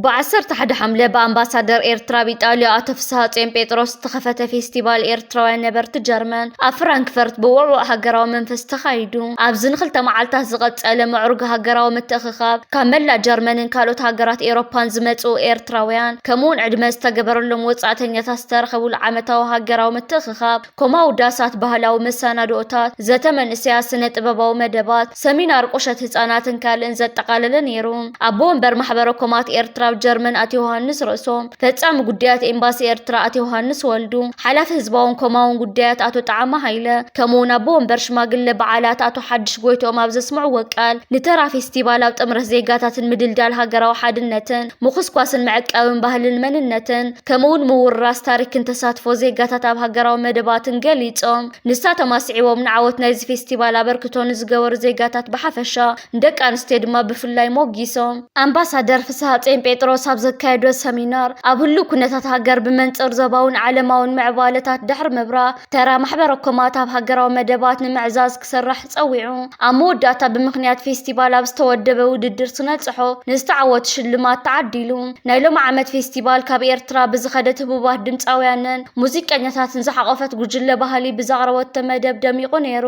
ብዓሰርተ ሓደ ሓምለ ብኣምባሳደር ኤርትራ ኣብ ኢጣልያ ኣቶ ፍስሃጽዮን ጴጥሮስ ዝተኸፈተ ፌስቲቫል ኤርትራውያን ነበርቲ ጀርመን ኣብ ፍራንክፈርት ብውዕዉዕ ሃገራዊ መንፈስ ተኻይዱ። ኣብዚ ንክልተ መዓልታት ዝቐጸለ ምዕሩግ ሃገራዊ ምትእኽኻብ ካብ መላእ ጀርመንን ካልኦት ሃገራት ኤውሮፓን ዝመጽኡ ኤርትራውያን ከምኡውን ዕድመ ዝተገበረሎም ወጻእተኛታት ዝተረኸብሉ ዓመታዊ ሃገራዊ ምትእኽኻብ ኮማ ውዳሳት፣ ባህላዊ መሰናድኦታት፣ ዘተ መንእሰያት፣ ስነ ጥበባዊ መደባት፣ ሰሚናር ቁሸት ህጻናትን ካልእን ዘጠቓለለ ነይሩ። ኣቦ ወንበር ማሕበረ ኮማት ኤርትራ ኣብ ጀርመን ኣቶ ዮሃንስ ርእሶም፣ ፈጻሚ ጉዳያት ኤምባሲ ኤርትራ ኣቶ ዮሃንስ ወልዱ፣ ሓላፊ ህዝባውን ኮማውን ጉዳያት ኣቶ ጣዕማ ሃይለ፣ ከምኡውን ኣቦ ወንበር ሽማግለ በዓላት ኣቶ ሓድሽ ጎይትኦም ኣብ ዘስምዕዎ ቃል፣ ንተራ ፌስቲቫል ኣብ ጥምረት ዜጋታትን ምድልዳል ሃገራዊ ሓድነትን ምኹስኳስን መዕቀብን ባህልን መንነትን ከምኡውን ምውርራስ ታሪክን ተሳትፎ ዜጋታት ኣብ ሃገራዊ መደባትን ገሊጾም፣ ንሳቶም ኣስዒቦም ንዓወት ናይዚ ፌስቲቫል ኣበርክቶ ንዝገበሩ ዜጋታት ብሓፈሻ ንደቂ ኣንስትዮ ድማ ብፍላይ ሞጊሶም። ኣምባሳደር ፍስሃጽዮን ጴጥሮስ ኣብ ዘካየዶ ሰሚናር፣ ኣብ ህሉው ኩነታት ሃገር ብመንጽር ዞባውን ዓለማውን ምዕባለታት ድሕሪ ምብራህ፣ ተራ ማሕበረ ኮማት ኣብ ሃገራዊ መደባት ንምዕዛዝ ክስራሕ ጸዊዑ። ኣብ መወዳእታ ብምኽንያት ፌስቲቫል ኣብ ዝተወደበ ውድድር ስነ ጽሑፍ ንዝተዓወቱ ሽልማት ተዓዲሉ። ናይ ሎሚ ዓመት ፌስቲቫል ካብ ኤርትራ ብዝኸደት ህቡባት ድምጻውያንን ሙዚቀኛታትን ዝሓቖፈት ጉጅለ ባህሊ ብዘቕረበቶ መደብ ደሚቑ ነይሩ።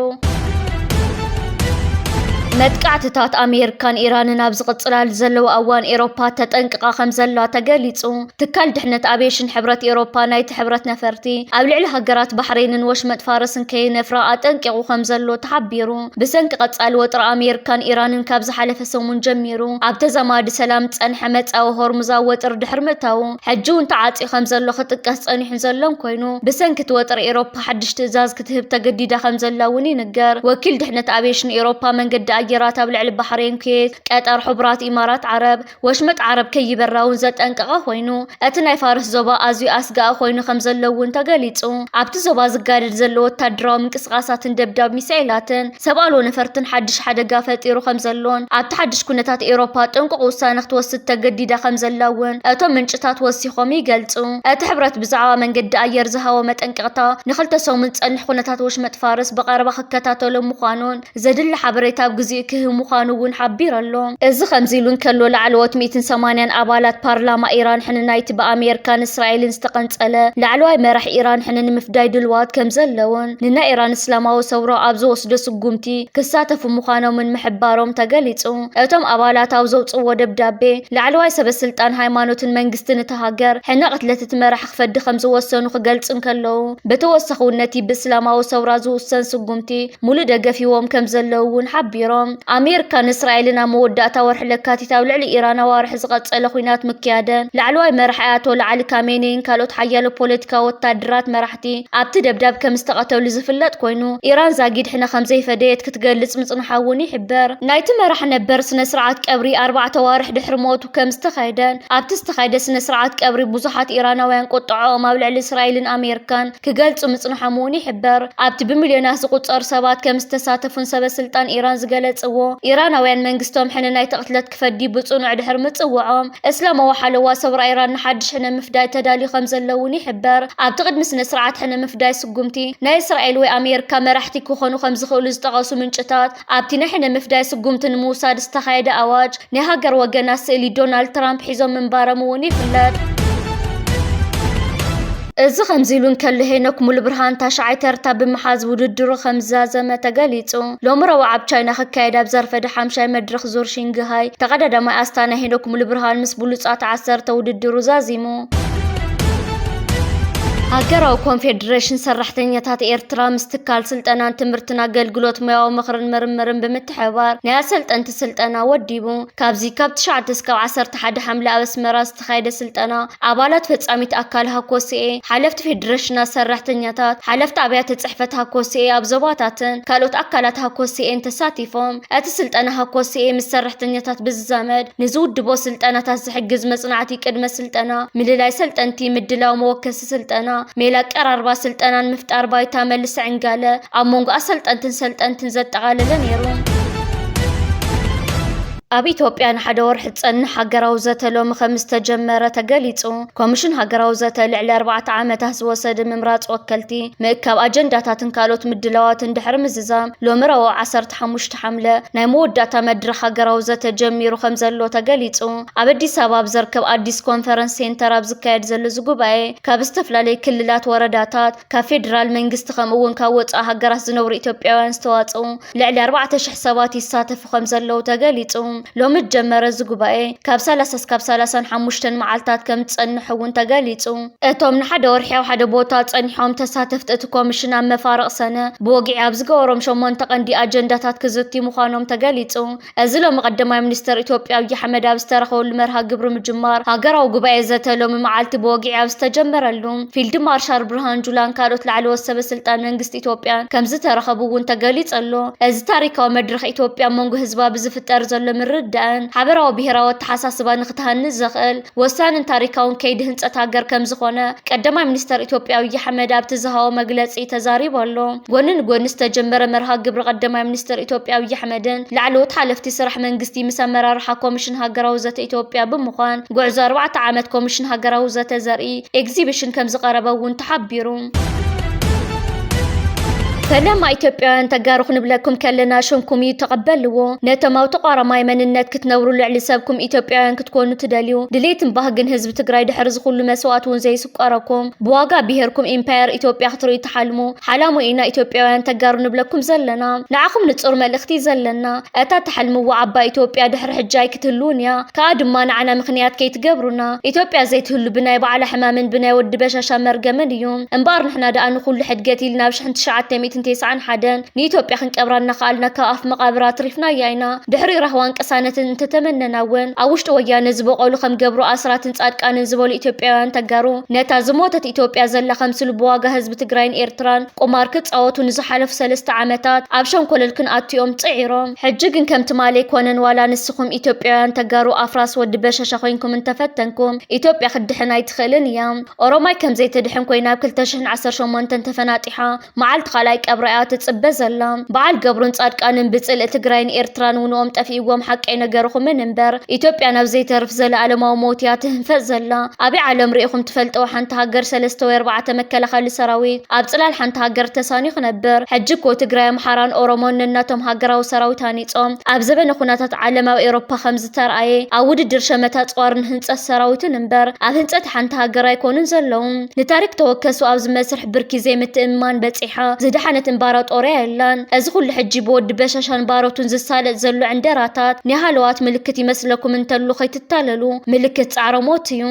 መጥቃዕትታት ኣሜሪካን ኢራንን ኣብ ዝቕጽላሉ ዘለዉ እዋን ኤውሮፓ ተጠንቅቓ ከም ዘላ ተገሊጹ። ትካል ድሕነት ኣቪየሽን ሕብረት ኤውሮፓ ናይቲ ሕብረት ነፈርቲ ኣብ ልዕሊ ሃገራት ባሕሬንን ወሽመጥ ፋርስን ከየነፍራ ኣጠንቂቑ ከም ዘሎ ተሓቢሩ። ብሰንኪ ቀጻሊ ወጥሪ ኣሜሪካን ኢራንን ካብ ዝሓለፈ ሰሙን ጀሚሩ ኣብ ተዛማዲ ሰላም ዝጸንሐ መጻኢ ሆርሙዝ ኣብ ወጥሪ ድሕሪ ምእታዉ፣ ሕጂ እውን ተዓጽዩ ከም ዘሎ ክጥቀስ ጸኒሑን ዘሎን ኮይኑ፣ ብሰንኪ እቲ ወጥሪ ኤውሮፓ ሓድሽ ትእዛዝ ክትህብ ተገዲዳ ከም ዘላ እውን ይንገር። ወኪል ድሕነት ኣቪየሽን ኤውሮፓ መንገዲ ኣየራት ኣብ ልዕሊ ባሕሬን፣ ኩዌት፣ ቀጠር፣ ሕቡራት ኢማራት ዓረብ፣ ወሽመጥ ዓረብ ከይበራ እውን ዘጠንቀቐ ኮይኑ፣ እቲ ናይ ፋርስ ዞባ ኣዝዩ ኣስጋኢ ኮይኑ ከም ዘሎ እውን ተገሊጹ። ኣብቲ ዞባ ዝጋደድ ዘሎ ወታደራዊ ምንቅስቓሳትን ደብዳብ ሚሳኤላትን ሰብ ኣልቦ ነፈርትን ሓድሽ ሓደጋ ፈጢሩ ከም ዘሎን ኣብቲ ሓድሽ ኩነታት ኤውሮፓ ጥንቁቕ ውሳነ ክትወስድ ተገዲዳ ከም ዘላ እውን እቶም ምንጭታት ወሲኾም ይገልጹ። እቲ ሕብረት ብዛዕባ መንገዲ ኣየር ዝሃቦ መጠንቀቕታ ንኽልተ ሰሙን ዝጸንሕ ኩነታት ወሽመጥ ፋርስ ብቐረባ ክከታተሎ ምዃኑን ዘድሊ ሓበሬታ ኣብ ግዜኡ ክህብ ምዃኑ እውን ሓቢሩ ኣሎ። እዚ ከምዚ ኢሉ እንከሎ፣ ላዕለዎት ሚእትን ሰማንያን ኣባላት ፓርላማ ኢራን ሕንናይቲ ብኣሜሪካን እስራኤልን ዝተቐንጸለ ላዕለዋይ መራሕ ኢራን ሕነ ንምፍዳይ ድልዋት ከም ዘለውን ንናይ ኢራን እስላማዊ ሰውራ ኣብ ዝወስዶ ስጉምቲ ክሳተፉ ምዃኖምን ምሕባሮም ተገሊጹ። እቶም ኣባላት ኣብ ዘውጽእዎ ደብዳቤ፣ ላዕለዋይ ሰበ ስልጣን ሃይማኖትን መንግስትን እታ ሃገር ሕነ ቅትለት እቲ መራሕ ክፈዲ ከም ዝወሰኑ ክገልጹ እንከለዉ፣ ብተወሳኺ እውን ነቲ ብእስላማዊ ሰውራ ዝውሰን ስጉምቲ ሙሉእ ደገፍ ሂቦም ከም ዘለዉ እውን ሓቢሮም። ኣሜሪካን እስራኤልን ኣብ መወዳእታ ወርሒ ለካቲት ኣብ ልዕሊ ኢራን ኣዋርሕ ዝቐጸለ ኲናት ምክያደን፣ ላዕለዋይ መራሕ ኣያቶላ ዓሊ ካሜኔይን ካልኦት ሓያሎ ፖለቲካዊ ወታደራት መራሕቲ ኣብቲ ደብዳብ ከም ዝተቐተሉ ዝፍለጥ ኮይኑ፣ ኢራን ዛጊድ ሕነ ከም ዘይፈደየት ክትገልጽ ምጽንሓ እውን ይሕበር። ናይቲ መራሕ ነበር ስነ ስርዓት ቀብሪ ኣርባዕተ ኣዋርሕ ድሕሪ ሞቱ ከም ዝተኻየደን፣ ኣብቲ ዝተኻየደ ስነ ስርዓት ቀብሪ ብዙሓት ኢራናውያን ቁጥዐኦም ኣብ ልዕሊ እስራኤልን ኣሜሪካን ክገልጹ ምጽንሖም እውን ይሕበር። ኣብቲ ብሚልዮናት ዝቑጸሩ ሰባት ከም ዝተሳተፉን ሰበ ስልጣን ኢራን ዝገለጽዎ፣ ኢራናውያን መንግስቶም ሕነ ናይቲ ቅትለት ክፈዲ ብጽኑዕ ድሕሪ ምጽውዖም፣ እስላማዊ ሓለዋ ሰውራ ኢራን ንሓድሽ ሕነ ምፍዳይ ተዳልዩ ከም ዘሎ እውን ይሕበር። ኣብቲ ቅድሚ ስነ ስርዓት ሕነ ምፍዳይ ስጉምቲ ናይ እስራኤል ወይ ኣሜሪካ መራሕቲ ክኾኑ ከም ዝኽእሉ ዝጠቐሱ ምንጭታት፣ ኣብቲ ናይ ሕነ ምፍዳይ ስጉምቲ ንምውሳድ ዝተኻየደ ኣዋጅ ናይ ሃገር ወገናት ስእሊ ዶናልድ ትራምፕ ሒዞም ምንባሮም እውን ይፍለጥ። እዚ ከምዚ ኢሉ እንከሎ፣ ሄኖክ ሙሉብርሃን ታሽዓይ ተርታ ብምሓዝ ውድድሩ ከም ዝዛዘመ ተገሊጹ። ሎሚ ረቡዕ ኣብ ቻይና ክካየድ ኣብ ዘርፈደ ሓምሻይ መድረኽ ዙር ሺንግሃይ፣ ተቐዳዳማይ ኣስታና ሄኖክ ሙሉብርሃን ምስ ብሉጻት ዓሰርተ ውድድሩ ዛዚሙ። ሃገራዊ ኮንፌደሬሽን ሰራሕተኛታት ኤርትራ ምስ ትካል ስልጠናን ትምህርትን ኣገልግሎት ሞያዊ ምኽርን ምርምርን ብምትሕብባር ናይ ኣሰልጠንቲ ስልጠና ወዲቡ። ካብዚ ካብ ትሽዓተ እስካብ ዓሰርተ ሓደ ሓምለ ኣብ ኣስመራ ዝተኻየደ ስልጠና ኣባላት ፈጻሚት ኣካል ሃኮስኤ፣ ሓለፍቲ ፌደሬሽናት ሰራሕተኛታት፣ ሓለፍቲ ኣብያተ ጽሕፈት ሃኮስኤ ኣብ ዞባታትን ካልኦት ኣካላት ሃኮስኤን ተሳቲፎም። እቲ ስልጠና ሃኮስኤ ምስ ሰራሕተኛታት ብዝዛመድ ንዝውድቦ ስልጠናታት ዝሕግዝ መጽናዕቲ ቅድመ ስልጠና፣ ምልላይ ሰልጠንቲ፣ ምድላው መወከሲ ስልጠና፣ ሜላ ኣቀራርባ ስልጠናን ምፍጣር ባይታ መልሲ ዕንጋለ ኣብ መንጎ ኣሰልጠንትን ሰልጠንትን ዘጠቓለለ ነይሩ። ኣብ ኢትዮጵያ ንሓደ ወርሒ ዝጸንሕ ሃገራዊ ዘተ ሎሚ ከም ዝተጀመረ ተገሊጹ። ኮሚሽን ሃገራዊ ዘተ ልዕሊ ኣርባዕተ ዓመታት ዝወሰደ ምምራጽ ወከልቲ፣ ምእካብ ኣጀንዳታትን ካልኦት ምድላዋትን ድሕሪ ምዝዛም፣ ሎሚ ረቡዕ ዓሰርተ ሓሙሽተ ሓምለ ናይ መወዳእታ መድረኽ ሃገራዊ ዘተ ጀሚሩ ከም ዘሎ ተገሊጹ። ኣብ ኣዲስ ኣበባ ኣብ ዝርከብ ኣዲስ ኮንፈረንስ ሴንተር ኣብ ዝካየድ ዘሎ እዚ ጉባኤ፣ ካብ ዝተፈላለዩ ክልላት፣ ወረዳታት፣ ካብ ፌደራል መንግስቲ ከምኡ እውን ካብ ወጻኢ ሃገራት ዝነብሩ ኢትዮጵያውያን ዝተዋጽኡ ልዕሊ ኣርባዕተ ሽሕ ሰባት ይሳተፉ ከም ዘለዉ ተገሊጹ። ሎሚ ዝጀመረ እዚ ጉባኤ ካብ ሰላሳ እስካብ ሰላሳን ሓሙሽተን መዓልታት ከም ዝጸንሕ እውን ተገሊጹ። እቶም ንሓደ ወርሒ ኣብ ሓደ ቦታ ጸኒሖም ተሳተፍቲ እቲ ኮሚሽን ኣብ መፋርቕ ሰነ ብወግዒ ኣብ ዝገበሮም ሸሞንተ ቀንዲ ኣጀንዳታት ክዝትዩ ምዃኖም ተገሊጹ። እዚ ሎሚ ቀዳማይ ሚኒስተር ኢትዮጵያ ኣብይ ኣሕመድ ኣብ ዝተረኸበሉ መርሃ ግብሪ ምጅማር ሃገራዊ ጉባኤ ዘተ ሎሚ መዓልቲ ብወግዒ ኣብ ዝተጀመረሉ፣ ፊልድ ማርሻል ብርሃኑ ጁላን ካልኦት ላዕለዎት ሰበ ስልጣን መንግስቲ ኢትዮጵያን ከም ዝተረኸቡ እውን ተገሊጹ ኣሎ። እዚ ታሪካዊ መድረኽ ኢትዮጵያ ኣብ መንጎ ህዝባ ብዝፍጠር ዘሎ ምርድዳእን ሓበራዊ ብሄራዊ ኣተሓሳስባ ንክትሃንጽ ዘኽእል ወሳንን ታሪካውን ከይዲ ህንጸት ሃገር ከም ዝኾነ ቀዳማይ ሚኒስተር ኢትዮጵያ ኣብይ ኣሕመድ ኣብቲ ዝሃቦ መግለጺ ተዛሪቡ ኣሎ። ጎኒ ንጎኒ ዝተጀመረ መርሃ ግብሪ ቀዳማይ ሚኒስተር ኢትዮጵያ ኣብይ ኣሕመድን ላዕለዎት ሓለፍቲ ስራሕ መንግስቲ ምስ ኣመራርሓ ኮሚሽን ሃገራዊ ዘተ ኢትዮጵያ ብምዃን ጉዕዞ ኣርባዕተ ዓመት ኮሚሽን ሃገራዊ ዘተ ዘርኢ ኤግዚቢሽን ከም ዝቐረበ እውን ተሓቢሩ። ፈለማ ኢትዮጵያውያን ተጋሩ ክንብለኩም ከለና ሽምኩም እዩ ተቐበልዎ። ነቶም ኣብ ተቋራማይ መንነት ክትነብሩ ልዕሊ ሰብኩም ኢትዮጵያውያን ክትኮኑ ትደልዩ፣ ድሌትን ባህግን ህዝቢ ትግራይ ድሕሪ ዝኹሉ መስዋእቲ እውን ዘይስቆረኩም፣ ብዋጋ ብሄርኩም ኢምፓየር ኢትዮጵያ ክትርእዩ ትሓልሙ፣ ሓላሙ ኢና ኢትዮጵያውያን ተጋሩ ንብለኩም ዘለና። ንዓኹም ንጹር መልእኽቲ እዩ ዘለና። እታ ትሓልምዋ ዓባይ ኢትዮጵያ ድሕሪ ሕጂ ኣይክትህልውን እያ። ከኣ ድማ ንዓና ምኽንያት ከይትገብሩና። ኢትዮጵያ ዘይትህሉ ብናይ ባዕላ ሕማምን ብናይ ወዲ በሻሻ መርገምን እዩ። እምበኣር ንሕና ደኣ ንኹሉ ሕድገት ኢልና ኣብ ሽሕን ትሽዓተ ሚእትን ተስዓን ሓደን ንኢትዮጵያ ክንቀብራ እናኸኣልና ካብ ኣፍ መቓብር ኣትሪፍናያ ኢና። ድሕሪ ራህዋን ቅሳነትን እንተተመነና እውን ኣብ ውሽጢ ወያነ ዝበቖሉ ከም ገብሩ ኣስራትን ጻድቃንን ዝበሉ ኢትዮጵያውያን ተጋሩ ነታ ዝሞተት ኢትዮጵያ ዘላ ከምስሉ ብዋጋ ህዝቢ ትግራይን ኤርትራን ቁማር ክጻወቱ ንዝሓለፉ ሰለስተ ዓመታት ኣብ ሸንኮለል ክንኣትዮም ጽዒሮም። ሕጂ ግን ከም ትማሊ ኣይኮነን፣ ዋላ ንስኹም ኢትዮጵያውያን ተጋሩ ኣፍራስ ወዲ በሸሻ ኮይንኩም እንተፈተንኩም፣ ኢትዮጵያ ክትድሕን ኣይትኽእልን እያ። ኦሮማይ ከም ዘይትድሕን ኮይና ኣብ ክልተ ሽሕን ዓሰርተ ሸሞንተን ተፈናጢሓ፣ መዓልቲ ካልኣይ ቀብራ እያ ትጽበ ዘላ። በዓል ገብሩን ጻድቃንን ብጽልኢ ትግራይን ኤርትራን ውንኦም ጠፊእዎም ሓቀይ ነገርኹምን እምበር፣ ኢትዮጵያ ናብ ዘይተርፍ ዘለኣለማዊ ሞት እያ ትህንፈጽ ዘላ። ኣበይ ዓለም ርኢኹም ትፈልጠው ሓንቲ ሃገር ሰለስተ ወይ ኣርባዕተ መከላኸሊ ሰራዊት ኣብ ጽላል ሓንቲ ሃገር ተሳንዩ ክነብር? ሕጂ እኮ ትግራይ፣ ኣምሓራን ኦሮሞን ነናቶም ሃገራዊ ሰራዊት ሃኒጾም ኣብ ዘበነ ኩነታት ዓለም ኣብ ኤውሮፓ ከም ዝተርኣየ ኣብ ውድድር ሸመታ ኣጽዋርን ህንጸት ሰራዊትን እምበር ኣብ ህንጸት ሓንቲ ሃገር ኣይኮኑን ዘለዉ። ንታሪክ ተወከሱ ኣብዚ መስርሕ ብርኪ ዘይምትእምማን በጺሓ ዝደሓነት እምባራጦርያ የላን። እዚ ኩሉ ሕጂ ብወዲ በሻሻን ባሮቱን ዝሳለጥ ዘሎ ዕንደራታት ናይ ሃለዋት ምልክት ይመስለኩም እንተሉ ከይትታለሉ፣ ምልክት ጻዕረ ሞት እዩ።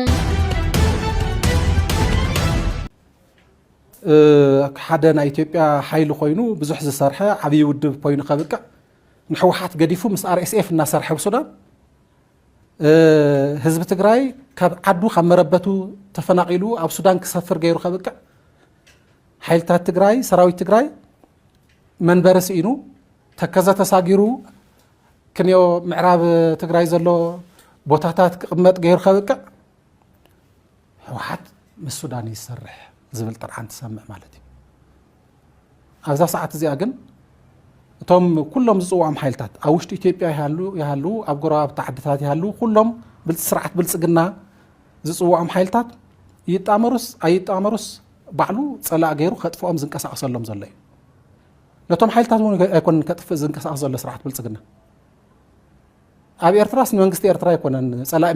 ሓደ ናይ ኢትዮጵያ ሓይሊ ኮይኑ ብዙሕ ዝሰርሐ ዓብዪ ውድብ ኮይኑ ከብቅዕ ንሕወሓት ገዲፉ ምስ ኣር ኤስ ኤፍ እናሰርሐ ብሱዳን ህዝቢ ትግራይ ካብ ዓዱ ካብ መረበቱ ተፈናቒሉ ኣብ ሱዳን ክሰፍር ገይሩ ከብቅዕ ሓይልታት ትግራይ ሰራዊት ትግራይ መንበሪ ስኢኑ ተከዘ ተሳጊሩ ክንዮ ምዕራብ ትግራይ ዘሎ ቦታታት ክቕመጥ ገይሩ ከብቅዕ ህወሓት ምስ ሱዳን ይሰርሕ ዝብል ጥርዓን ትሰምዕ ማለት እዩ። ኣብዛ ሰዓት እዚኣ ግን እቶም ኩሎም ዝፅውዖም ሓይልታት ኣብ ውሽጢ ኢትዮጵያ ይሃሉ ይሃሉ ኣብ ጎረባብቲ ዓድታት ይሃሉ ኩሎም ብልፅ ስርዓት ብልፅግና ዝፅውዖም ሓይልታት ይጣመሩስ ኣይጣመሩስ ባዕሉ ፀላእ ገይሩ ከጥፍኦም ዝንቀሳቐሰሎም ዘሎ እዩ። ነቶም ሓይልታት እውን ኣይኮነን ከጥፍእ ዝንቀሳቐስ ዘሎ ስርዓት ብልፅግና። ኣብ ኤርትራስ ንመንግስቲ ኤርትራ ኣይኮነን ፀላኢ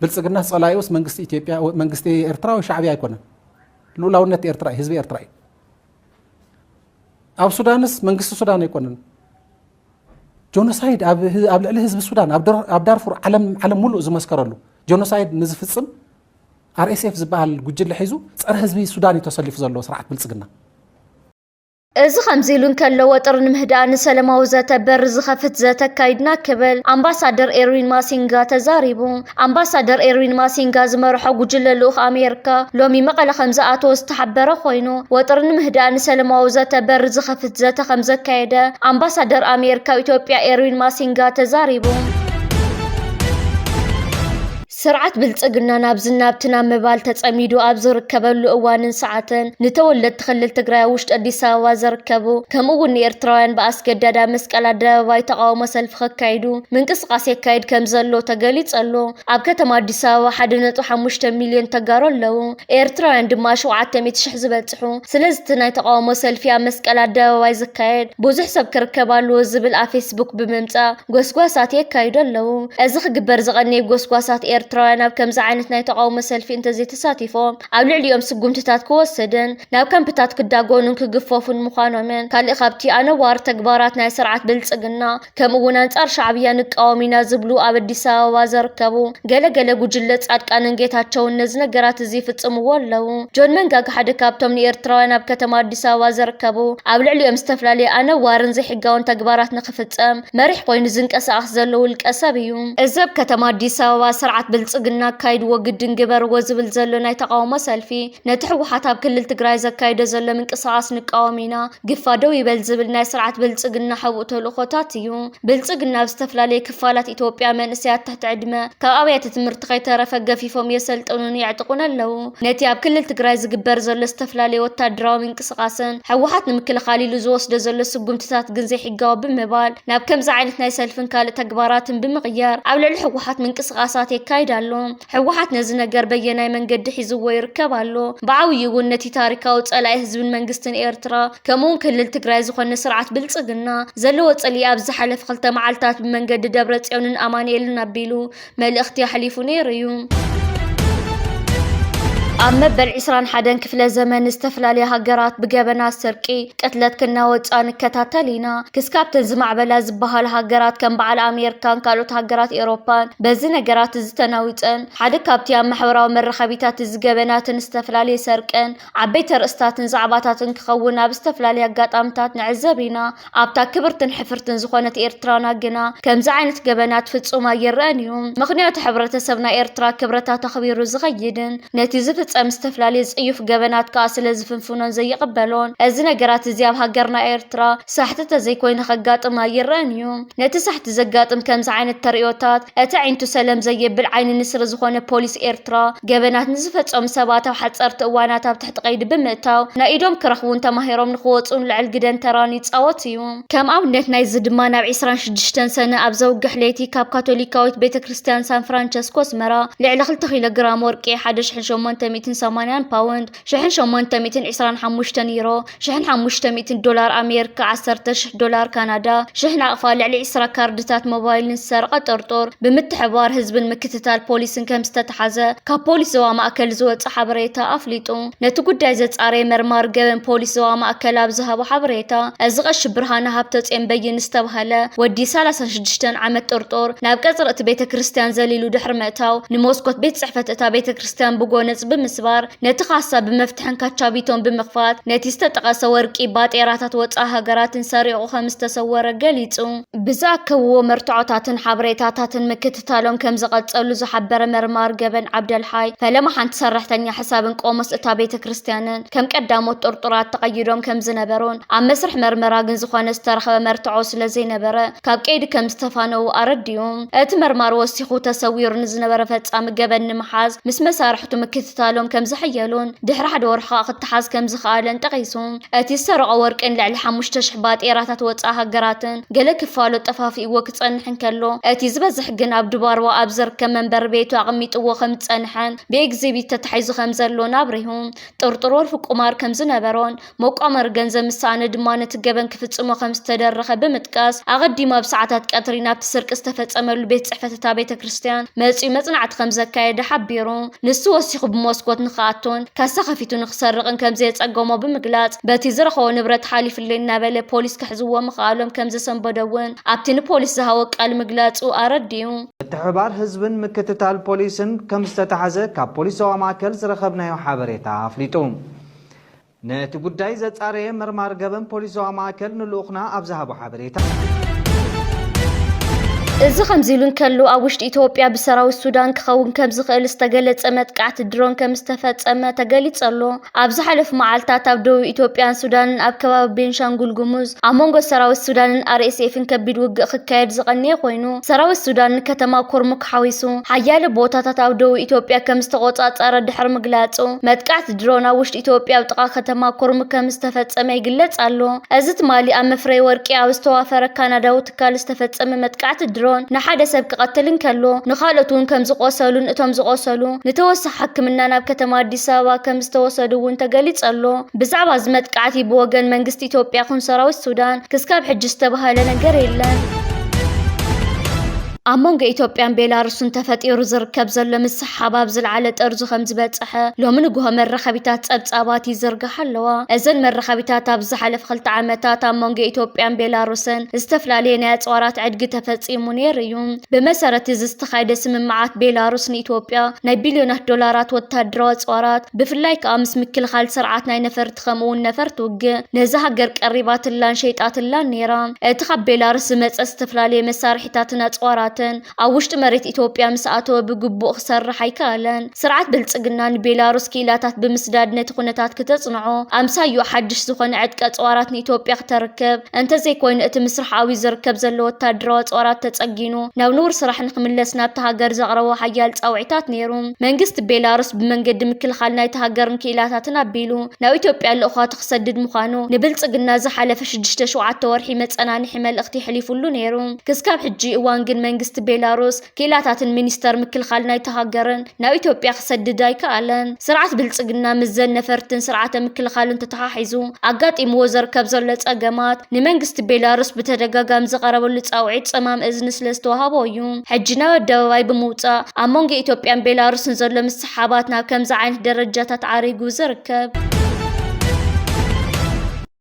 ብልፅግናስ ፀላኢኡስ መንግስቲ ኢትዮጵያ መንግስቲ ኤርትራ ወይ ሻዕብያ ኣይኮነን። ልኡላውነት ኤርትራ ህዝቢ ኤርትራ እዩ። ኣብ ሱዳንስ መንግስቲ ሱዳን ኣይኮነን። ጆኖሳይድ ኣብ ልዕሊ ህዝቢ ሱዳን ኣብ ዳርፉር ዓለም ሙሉእ ዝመስከረሉ ጆኖሳይድ ንዝፍፅም ኣር ኤስ ኤፍ ዝበሃል ጉጅለ ሒዙ ፀረ ህዝቢ ሱዳን እዩ ተሰሊፉ ዘሎ ስርዓት ብልፅግና። እዚ ከምዚ ኢሉ እንከሎ ወጥሪ ንምህዳእ ንሰለማዊ ዘተ በሪ ዝኸፍት ዘተ ኣካይድና ክብል ኣምባሳደር ኤርዊን ማሲንጋ ተዛሪቡ። ኣምባሳደር ኤርዊን ማሲንጋ ዝመርሖ ጉጅለ ልኡኽ ኣሜሪካ ሎሚ መቐለ ከም ዝኣተወ ዝተሓበረ ኮይኑ ወጥሪ ንምህዳእ ንሰለማዊ ዘተ በሪ ዝኸፍት ዘተ ከም ዘካየደ ኣምባሳደር ኣሜሪካ ኣብ ኢትዮጵያ ኤርዊን ማሲንጋ ተዛሪቡ። ስርዓት ብልጽግና ናብ ዝናብቲ ናብ ምባል ተጸሚዱ ኣብ ዝርከበሉ እዋንን ሰዓትን፣ ንተወለድቲ ክልል ትግራይ ኣብ ውሽጢ ኣዲስ ኣበባ ዝርከቡ፣ ከምኡ እውን ንኤርትራውያን ብኣስገዳድ ኣብ መስቀል ኣደባባይ ተቓውሞ ሰልፊ ከካይዱ ምንቅስቃስ የካይድ ከም ዘሎ ተገሊጹ ኣሎ። ኣብ ከተማ ኣዲስ ኣበባ ሓደ ነጥቢ ሓሙሽተ ሚልዮን ተጋሩ ኣለዉ። ኤርትራውያን ድማ ሸውዓተ ሚእቲ ሽሕ ዝበጽሑ። ስለዚ እቲ ናይ ተቓውሞ ሰልፊ ኣብ መስቀል ኣደባባይ ዝካየድ ብዙሕ ሰብ ክርከብ ኣለዎ ዝብል ኣብ ፌስቡክ ብምምጻእ ጎስጓሳት የካይዱ ኣለዉ። እዚ ክግበር ዝቐነየ ጎስጓሳት ኤርትራውያን ኣብ ከምዚ ዓይነት ናይ ተቓውሞ ሰልፊ እንተዘይተሳቲፎም ኣብ ልዕሊኦም ስጉምትታት ክወሰድን ናብ ካምፕታት ክዳጎኑን ክግፈፉን ምዃኖምን ካልእ ካብቲ ኣነዋሪ ተግባራት ናይ ስርዓት ብልጽግና ከምኡ እውን ኣንጻር ሻዕብያ ንቃወም ኢና ዝብሉ ኣብ ኣዲስ ኣበባ ዘርከቡ ገለ ገለ ጉጅለ ጻድቃንን ጌታቸውን ነዚ ነገራት እዚ ይፍጽምዎ ኣለዉ። ጆን መንጋግ ሓደ ካብቶም ንኤርትራውያን ኣብ ከተማ ኣዲስ ኣበባ ዘርከቡ ኣብ ልዕሊኦም ዝተፈላለየ ኣነዋርን ዘይሕጋውን ተግባራት ንክፍጸም መሪሕ ኮይኑ ዝንቀሳቐስ ዘሎ ውልቀ ሰብ እዩ። እዚ ኣብ ከተማ ኣዲስ ኣበባ ስርዓት ብልጽግና ኣካይድዎ ግድን ግበርዎ ዝብል ዘሎ ናይ ተቓውሞ ሰልፊ ነቲ ህወሓት ኣብ ክልል ትግራይ ዘካይዶ ዘሎ ምንቅስቓስ ንቃወም ኢና፣ ግፋ ደው ይበል ዝብል ናይ ስርዓት ብልጽግና ሕቡእ ተልእኾታት እዩ። ብልጽግና ኣብ ዝተፈላለየ ክፋላት ኢትዮጵያ መንእሰያት ትሕቲ ዕድመ ካብ ኣብያተ ትምህርቲ ከይተረፈ ገፊፎም የሰልጥኑን የዕጥቑን ኣለዉ። ነቲ ኣብ ክልል ትግራይ ዝግበር ዘሎ ዝተፈላለየ ወታደራዊ ምንቅስቓስን ህወሓት ንምክልኻል ኢሉ ዝወስዶ ዘሎ ስጉምትታት ግን ዘይሕጋዊ ብምባል ናብ ከምዚ ዓይነት ናይ ሰልፍን ካልእ ተግባራትን ብምቕያር ኣብ ልዕሊ ህወሓት ምንቅስቓሳት የካይድ ኣሎ። ህወሓት ነዚ ነገር በየናይ መንገዲ ሒዝዎ ይርከብ ኣሎ? ብዓብዩ እውን ነቲ ታሪካዊ ጸላኢ ህዝብን መንግስትን ኤርትራ ከምኡውን ክልል ትግራይ ዝኾነ ስርዓት ብልጽግና ዘለዎ ጽልኢ ኣብ ዝሓለፈ ክልተ መዓልታት ብመንገዲ ደብረ ጽዮንን ኣማኑኤልን ኣቢሉ መልእኽቲ ኣሕሊፉ ነይሩ እዩ። ኣብ መበል ዕስራን ሓደን ክፍለ ዘመን ዝተፈላለያ ሃገራት ብገበናት ስርቂ፣ ቅትለት ክናወጻ ንከታተል ኢና። ክስካብተን ዝማዕበላ ዝበሃላ ሃገራት ከም በዓል ኣሜሪካን ካልኦት ሃገራት ኤውሮፓን በዚ ነገራት እዚ ተናዊጸን። ሓደ ካብቲ ኣብ ማሕበራዊ መራኸቢታት እዚ ገበናትን ዝተፈላለየ ሰርቅን ዓበይቲ ኣርእስታትን ዛዕባታትን ክኸውን ኣብ ዝተፈላለየ ኣጋጣምታት ንዕዘብ ኢና። ኣብታ ክብርትን ሕፍርትን ዝኾነት ኤርትራና ግና ከምዚ ዓይነት ገበናት ፍጹም ኣይረኣን እዩ። ምኽንያቱ ሕብረተሰብና ኤርትራ ክብረታ ተኽቢሩ ዝኸይድን ነቲ ዝፍጸም ዝተፈላለየ ጽዩፍ ገበናት ከኣ ስለ ዝፍንፍኖን ዘይቕበሎን። እዚ ነገራት እዚ ኣብ ሃገርና ኤርትራ ሳሕቲ ተዘይኮይኑ ከጋጥም ኣይረኣን እዩ። ነቲ ሳሕቲ ዘጋጥም ከምዚ ዓይነት ተርእዮታት እቲ ኣዒንቱ ሰለም ዘየብል ዓይኒ ንስሪ ዝኾነ ፖሊስ ኤርትራ ገበናት ንዝፈጸሙ ሰባት ኣብ ሓጸርቲ እዋናት ኣብ ትሕቲ ቀይዲ ብምእታው ናይ ኢዶም ክረኽቡን ተማሂሮም ንክወጹን ልዕል ግደን ተራን ይጻወት እዩ። ከም ኣብነት ናይዚ ድማ ናብ ዕስራን ሽዱሽተን ሰነ ኣብ ዘውግሕ ለይቲ ካብ ካቶሊካዊት ቤተ ክርስቲያን ሳን ፍራንቸስኮ ኣስመራ ልዕሊ ክልተ ኪሎ ግራም ወርቂ ሓደ ሽሕን ሸሞንተ ሚእትን ሰማንያን ፓውንድ ሽሕን ሸሞንተ ሚእትን ዕስራን ሓሙሽተን ዩሮ ሽሕን ሓሙሽተ ሚእትን ዶላር ኣሜሪካ ዓሰርተ ሽሕ ዶላር ካናዳ ሽሕ ናቕፋ ልዕሊ ዕስራ ካርድታት ሞባይልን ዝሰረቐ ጥርጡር ብምትሕብባር ህዝብን ምክትታል ፖሊስን ከም ዝተተሓዘ ካብ ፖሊስ ዞባ ማእከል ዝወጸ ሓበሬታ ኣፍሊጡ። ነቲ ጉዳይ ዘጻረየ መርማሪ ገበን ፖሊስ ዞባ ማእከል ኣብ ዝሃቦ ሓበሬታ፣ እዚ ቀሺ ብርሃነ ሃብተጽዮን በይን ዝተባህለ ወዲ ሰላሳን ሽዱሽተን ዓመት ጥርጡር ናብ ቀጽሪ እቲ ቤተ ክርስቲያን ዘሊሉ ድሕሪ ምእታው ንመስኮት ቤት ጽሕፈት እታ ቤተ ክርስቲያን ብጎነጽ ብምስባር ነቲ ካሳ ብመፍትሕን ካቻቢቶን ብምኽፋት ነቲ ዝተጠቐሰ ወርቂ፣ ባጤራታት ወጻኢ ሃገራትን ሰሪቑ ከም ዝተሰወረ ገሊጹ። ብዝኣከብዎ መርትዖታትን ሓበሬታታትን ምክትታሎም ከም ዝቐጸሉ ዝሓበረ መርማሪ ገበን ዓብደልሓይ፣ ፈለማ ሓንቲ ሰራሕተኛ ሕሳብን ቆሞስ እታ ቤተ ክርስቲያንን ከም ቀዳሞት ጥርጡራት ተቐይዶም ከም ዝነበሩን ኣብ መስርሕ መርመራ ግን ዝኾነ ዝተረኸበ መርትዖ ስለ ዘይነበረ ካብ ቀይዲ ከም ዝተፋነዉ ኣረዲኡ። እቲ መርማሪ ወሲኹ ተሰዊሩ ንዝነበረ ፈጻሚ ገበን ንምሓዝ ምስ መሳርሕቱ ምክትታሎም ከም ዝሕየሉን ድሕሪ ሓደ ወርሒ ከኣ ክትሓዝ ከም ዝኸኣለን ጠቒሱ። እቲ ዝሰረቐ ወርቅን ልዕሊ ሓሙሽተ ሽሕ ባጤራታት ወጻኢ ሃገራትን ገለ ክፋሉ ጠፋፊእዎ ክጸንሕ እንከሎ፣ እቲ ዝበዝሕ ግን ኣብ ድባርዋ ኣብ ዝርከብ መንበሪ ቤቱ ኣቐሚጥዎ ከም ዝጸንሐን ብኤግዚቢት ተታሒዙ ከም ዘሎን ኣብሪሁ። ጥርጡር ወልፊ ቁማር ከም ዝነበሮን መቋመሪ ገንዘብ ምስ ሰኣነ ድማ ነቲ ገበን ክፍጽሞ ከም ዝተደረኸ ብምጥቃስ፣ ኣቐዲሙ ኣብ ሰዓታት ቀትሪ ናብቲ ስርቂ ዝተፈጸመሉ ቤት ጽሕፈት እታ ቤተ ክርስቲያን መጺኡ መጽናዕቲ ከም ዘካየደ ሓቢሩ። ንሱ ወሲኹ ብመስኮት ንኽኣቱን ካሳ ከፊቱ ንኽሰርቕን ከም ዘየጸገሞ ብምግላጽ፣ በቲ ዝረኸቦ ንብረት ሓሊፍለይ እናበለ ፖሊስ ክሕዝዎ ምኽኣሎም ከም ዘሰንበዶ እውን ኣብቲ ንፖሊስ ዝሃቦ ቃል ምግላጹ ኣረዲኡ። ምትሕብባር ህዝብን ምክትታል ፖሊስን ከም ዝተታሕዘ ካብ ፖሊስ ዞባ ማእከል ዝረኸብናዮ ሓበሬታ ኣፍሊጡ። ነቲ ጉዳይ ዘጻረየ መርማሪ ገበን ፖሊስ ዞባ ማእከል ንልኡኽና ኣብ ዝሃቦ ሓበሬታ፣ እዚ ከምዚ ኢሉ እንከሎ፣ ኣብ ውሽጢ ኢትዮጵያ ብሰራዊት ሱዳን ክኸውን ከም ዝኽእል ዝተገለጸ መጥቃዕቲ ድሮን ከም ዝተፈጸመ ተገሊጹ ኣሎ። ኣብ ዝሓለፉ መዓልታት ኣብ ደቡብ ኢትዮጵያን ሱዳንን ኣብ ከባቢ ቤንሻንጉል ጉሙዝ ኣብ መንጎ ሰራዊት ሱዳንን ኣር ኤስ ኤፍን ከቢድ ውግእ ክካየድ ዝቐነየ ኮይኑ፣ ሰራዊት ሱዳን ንከተማ ኩርሙክ ሓዊሱ ሓያለ ቦታታት ኣብ ደቡብ ኢትዮጵያ ከም ዝተቖጻጸረ ድሕሪ ምግላጹ፣ መጥቃዕቲ ድሮን ኣብ ውሽጢ ኢትዮጵያ ኣብ ጥቓ ከተማ ኩርሙክ ከም ዝተፈጸመ ይግለጽ ኣሎ። እዚ ትማሊ ኣብ መፍረይ ወርቂ ኣብ ዝተዋፈረ ካናዳዊ ትካል ዝተፈጸመ መጥቃዕቲ ድሮን ንሓደ ሰብ ክቐትል እንከሎ፣ ንኻልኦት እውን ከም ዝቖሰሉን እቶም ዝቖሰሉ ንተወሳኺ ሕክምና ናብ ከተማ ኣዲስ ኣበባ ከም ዝተወሰዱ እውን ተገሊጹ ኣሎ። ብዛዕባ እዚ መጥቃዕቲ ብወገን መንግስቲ ኢትዮጵያ ይኹን ሰራዊት ሱዳን ክስካብ ሕጂ ዝተባህለ ነገር የለን። ኣብ መንጎ ኢትዮጵያን ቤላሩስን ተፈጢሩ ዝርከብ ዘሎ ምስሕሓብ ኣብ ዝለዓለ ጠርዙ ከም ዝበጽሐ ሎሚ ንግሆ መራኸቢታት ጸብጻባት ይዝርግሓ ኣለዋ። እዘን መራኸቢታት ኣብ ዝሓለፈ ክልተ ዓመታት ኣብ መንጎ ኢትዮጵያን ቤላሩስን ዝተፈላለየ ናይ ኣጽዋራት ዕድጊ ተፈጺሙ ነይሩ እዩ። ብመሰረት እዚ ዝተኻየደ ስምምዓት፣ ቤላሩስ ንኢትዮጵያ ናይ ቢልዮናት ዶላራት ወታደራዊ ኣጽዋራት፣ ብፍላይ ከኣ ምስ ምክልኻል ስርዓት ናይ ነፈርቲ ከምኡ እውን ነፈርቲ ውግእ ነዛ ሃገር ቀሪባትላን ሸይጣትላን ነይራ። እቲ ካብ ቤላሩስ ዝመጸ ዝተፈላለየ መሳርሒታትን ኣጽዋራትን ኣብ ውሽጢ መሬት ኢትዮጵያ ምስ ኣተወ ብግቡእ ክሰርሕ ኣይከኣለን። ስርዓት ብልጽግና ንቤላሩስ ክኢላታት ብምስዳድ ነቲ ኩነታት ክተጽንዖ፣ ኣምሳይኡ ሓድሽ ዝኾነ ዕጥቂ ኣጽዋራት ንኢትዮጵያ ክተርክብ፣ እንተዘይኮይኑ እቲ ምስራሕ ኣብዩ ዝርከብ ዘሎ ወታደራዊ ኣጽዋራት ተጸጊኑ ናብ ንቡር ስራሕ ንክምለስ ናብታ ሃገር ዘቕረቦ ሓያል ጻውዒታት ነይሩ። መንግስቲ ቤላሩስ ብመንገዲ ምክልኻል ናይታ ሃገርን ክኢላታትን ኣቢሉ ናብ ኢትዮጵያ ልኡኻቱ ክሰድድ ምዃኑ ንብልጽግና ዝሓለፈ ሽዱሽተ ሸውዓተ ወርሒ መጸናንሒ መልእኽቲ ኣሕሊፉሉ ነይሩ። ክስካብ ሕጂ እዋን ግን መንግስቲ ቤላሩስ ክኢላታትን ሚኒስተር ምክልኻል ናይታ ሃገርን ናብ ኢትዮጵያ ክሰድድ ኣይከኣለን። ስርዓት ብልጽግና ምስዘን ነፈርትን ስርዓተ ምክልኻልን ተተሓሒዙ ኣጋጢምዎ ዝርከብ ዘሎ ጸገማት ንመንግስቲ ቤላሩስ ብተደጋጋሚ ዝቐረበሉ ጻውዒት ጸማም እዝኒ ስለ ዝተዋሃቦ እዩ። ሕጂ ናብ ኣደባባይ ብምውጻእ ኣብ መንጎ ኢትዮጵያን ቤላሩስን ዘሎ ምስሓባት ናብ ከምዚ ዓይነት ደረጃታት ዓሪጉ ዝርከብ።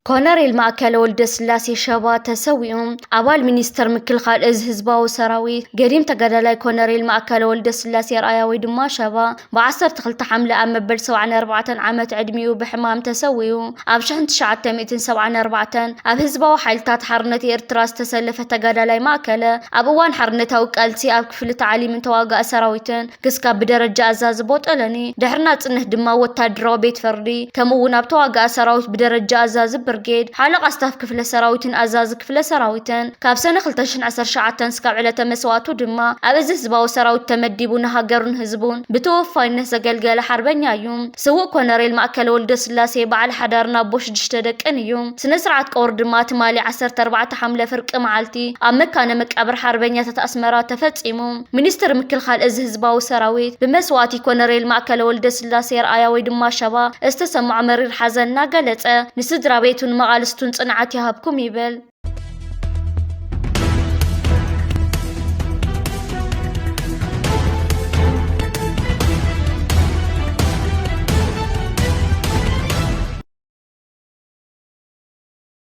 ኮነሬል ማእከለ ወልደ ስላሴ ሸባ ተሰዊኡ። ኣባል ሚኒስተር ምክልኻል እዚ ህዝባዊ ሰራዊት፣ ገዲም ተጋዳላይ ኮነሬል ማእከለ ወልደ ስላሴ ኣርኣያ ወይ ድማ ሸባ፣ ብ ዓሰርተ ክልተ ሓምለ ኣብ መበል ሰብዓን ኣርባዕተን ዓመት ዕድሚኡ ብሕማም ተሰዊኡ። ኣብ ሽሕን ትሽዓተ ሚእትን ሰብዓን ኣርባዕተን ኣብ ህዝባዊ ሓይልታት ሓርነት ኤርትራ ዝተሰለፈ ተጋዳላይ ማእከለ፣ ኣብ እዋን ሓርነታዊ ቃልሲ ኣብ ክፍሊ ታዕሊምን ተዋጋኢ ሰራዊትን ክስካብ ብደረጃ ኣዛዚ ቦጠለኒ፣ ድሕሪ ናጽነት ድማ ወታደራዊ ቤት ፍርዲ፣ ከምኡ እውን ኣብ ተዋጋኢ ሰራዊት ብደረጃ ኣዛዚ ብርጌድ፣ ሓለቓ ስታፍ ክፍለ ሰራዊትን ኣዛዚ ክፍለ ሰራዊትን፣ ካብ ሰነ ክልተ ሽሕን ዓሰርተ ትሽዓተን እስካብ ዕለተ መስዋእቱ ድማ ኣብ እዚ ህዝባዊ ሰራዊት ተመዲቡ ንሃገሩን ህዝቡን ብተወፋይነት ዘገልገለ ሓርበኛ እዩ። ስዉእ ኮነሬል ማእከለ ወልደ ስላሴ በዓል ሓዳርን ኣቦ ሽዱሽተ ደቅን እዩ። ስነ ስርዓት ቀብሩ ድማ ትማሊ ዓሰርተ ኣርባዕተ ሓምለ ፍርቂ መዓልቲ ኣብ መካነ መቃብር ሓርበኛታት ኣስመራ ተፈጺሙ። ሚኒስትር ምክልኻል እዚ ህዝባዊ ሰራዊት ብመስዋእቲ ኮነሬል ማእከለ ወልደ ስላሴ ኣርኣያ ወይ ድማ ሸባ ዝተሰምዖ መሪር ሓዘን እናገለጸ፣ ንስድራ ቤቱን መቓልስቱን ጽንዓት ይሃብኩም ይብል።